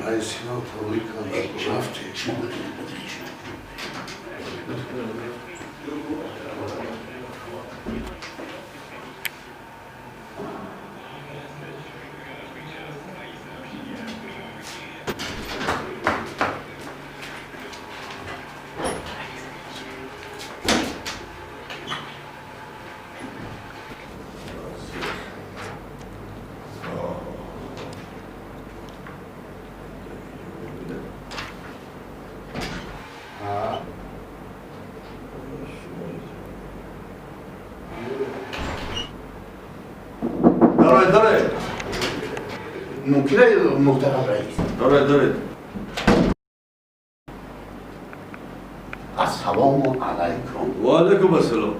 Раиси нав табрик карда рафтем. Доред. Мумкин аст, муҳтарам раис? Доред. Ассалому алайкум. Ва алайкум ассалом.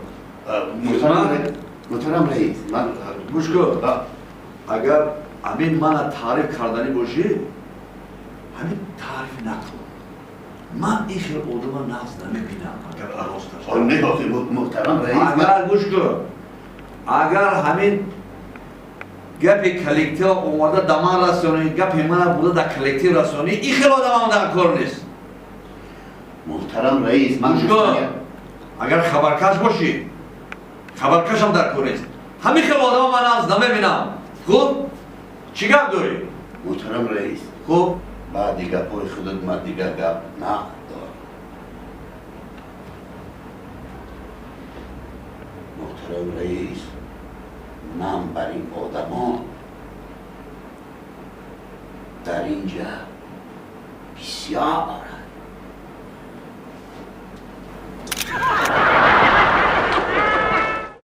Муҳтарам раис, ман Гӯш кун. Агар ҳамин мана таъриф карданӣ бошӣ, ҳамин таъриф накун. Ман ин хел одама нағз намебинам, агар росташ. Не, муҳтарам раис. Агар гӯш кун. Агар ҳамин гапи коллектив омада да ман расонӣ, гапи мана буда да коллектив расонӣ, ин хел одамам дар кор нест. Муҳтарам раис, ман Гӯш кун. Агар хабаркаш бошӣ, хабаркашам дар кор нест. Ҳамин хел одама ман нағз намебинам. Хуб, чӣ гап дорӣ? Муҳтарам раис. Хуб. Баъди гапҳои худат ман дигар гап надорам. Муҳтарам раис, ман бар ин одамон дар ин ҷа бисёр